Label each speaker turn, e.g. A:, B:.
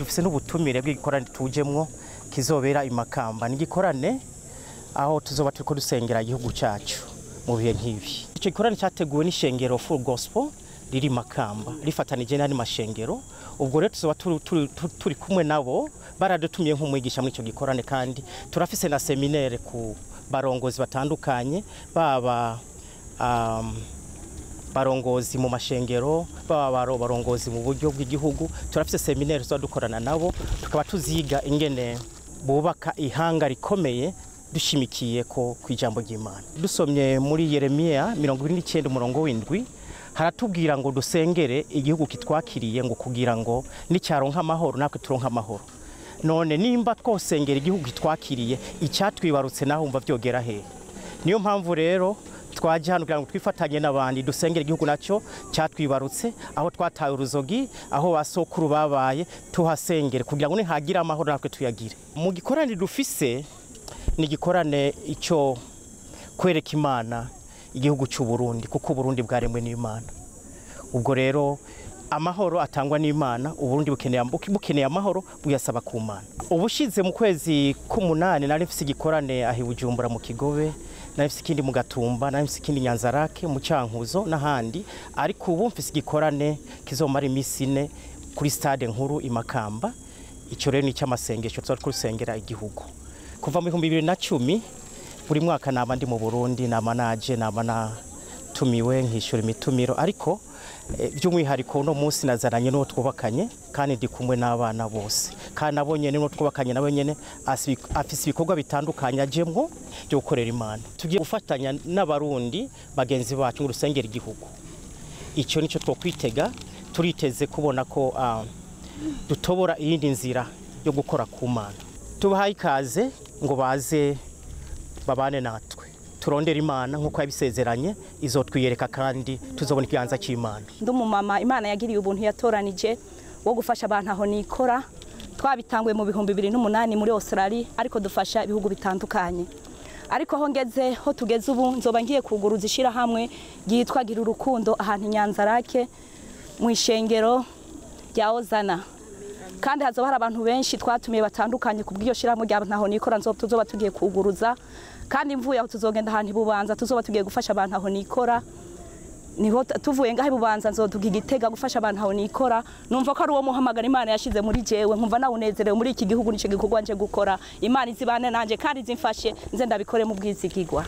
A: Dufise n'ubutumire bw'igikorane tujemwo kizobera i Makamba. Ni igikorane aho tuzoba turiko dusengera igihugu cyacu mu bihe nk'ibi. Icyo gikorane cyateguwe n'ishengero Full Gospel riri Makamba rifatanije n'andi mashengero. Ubwo rero tuzoba turi kumwe nabo, baradutumiye nk'umwigisha muri icyo gikorane, kandi turafise na séminaire ku barongozi batandukanye, baba barongozi mu mashengero, baba barongozi mu buryo bw'igihugu. Turafise séminaire tuzoba dukorana nabo, tukaba tuziga ingene bubaka ihanga rikomeye dushimikiye ko ku ijambo ry'Imana. Dusomye muri Yeremiya 29 umurongo w'7, haratubwira ngo dusengere igihugu kitwakiriye, ngo kugira ngo nicyaronka amahoro natwe turonka amahoro. None nimba twosengera igihugu kitwakiriye, icyatwibarutse naho umva vyogera hehe? Niyo mpamvu rero twaje hano kugira ngo twifatanye n'abandi dusengere igihugu nacyo cyatwibarutse, aho twataye uruzogi, aho basokuru babaye, tuhasengere kugira ngo nihagira amahoro natwe tuyagire. Mu gikorane dufise ni igikorane icyo kwereka Imana igihugu cy'u Burundi, kuko Uburundi bwaremwe n'Imana. Ubwo rero amahoro atangwa n'Imana, Uburundi bukeneye amahoro, buyasaba ku Mana. Ubushize mu kwezi k'umunani nari mfise igikorane aho i Bujumbura mu Kigobe, nari mfise ikindi mu Gatumba, nari mfise ikindi Nyanzarake, mu Cankuzo n'ahandi, ariko ubu mfise igikorane kizomara iminsi 4 kuri stade nkuru i Makamba. Icyo rero ni icy'amasengesho, tuza kurusengera igihugu. Kuva mu 2010 buri mwaka naba ndi mu Burundi, naba naje, naba natumiwe nkishyura imitumiro, ariko by'umwihariko uno munsi nazaranye n'uwo twubakanye, kandi ndi kumwe n'abana bose, kandi nabo nyene n'uwo twubakanye nabo nyene afise ibikorwa bitandukanye ajemwo byo gukorera Imana. Tugiye gufatanya n'abarundi bagenzi bacu ngo rusengera igihugu. Icyo nicyo twokwitega. Turiteze kubona ko dutobora iyindi nzira yo gukora ku Mana. Tubahaye ikaze ngo baze babane natwe, turondera Imana nk'uko yabisezeranye, izotwiyereka kandi tuzobona ikiganza cy'Imana.
B: Ndi umumama Imana yagiriye ubuntu, yatoranije wo gufasha abantu aho nikora. Twabitanguye mu 2008 muri Australia, ariko dufasha ibihugu bitandukanye. Ariko aho ngeze, ho tugeze ubu, nzoba ngiye kuguruza ishirahamwe ryitwa Gira Urukundo ahantu i Nyanzarake mu ishengero rya Ozana, kandi hazoba hari abantu benshi twatumiye batandukanye kubw'iyo shirahamwe rya ntaho nikora nzoba tuzoba tugiye kuguruza. Kandi mvuye aho tuzogenda ahantu i Bubanza, tuzoba tugiye gufasha abantu aho nikora. Niho tuvuye ngaho i Bubanza nzoduga Igitega gufasha abantu aho nikora. Numva ko ari uwo muhamagara Imana yashize muri jewe, nkumva nawe unezerewe muri iki gihugu. Nico gikorwa nje gukora. Imana izibane nanje kandi izimfashe nze ndabikore mu bwizigigwa.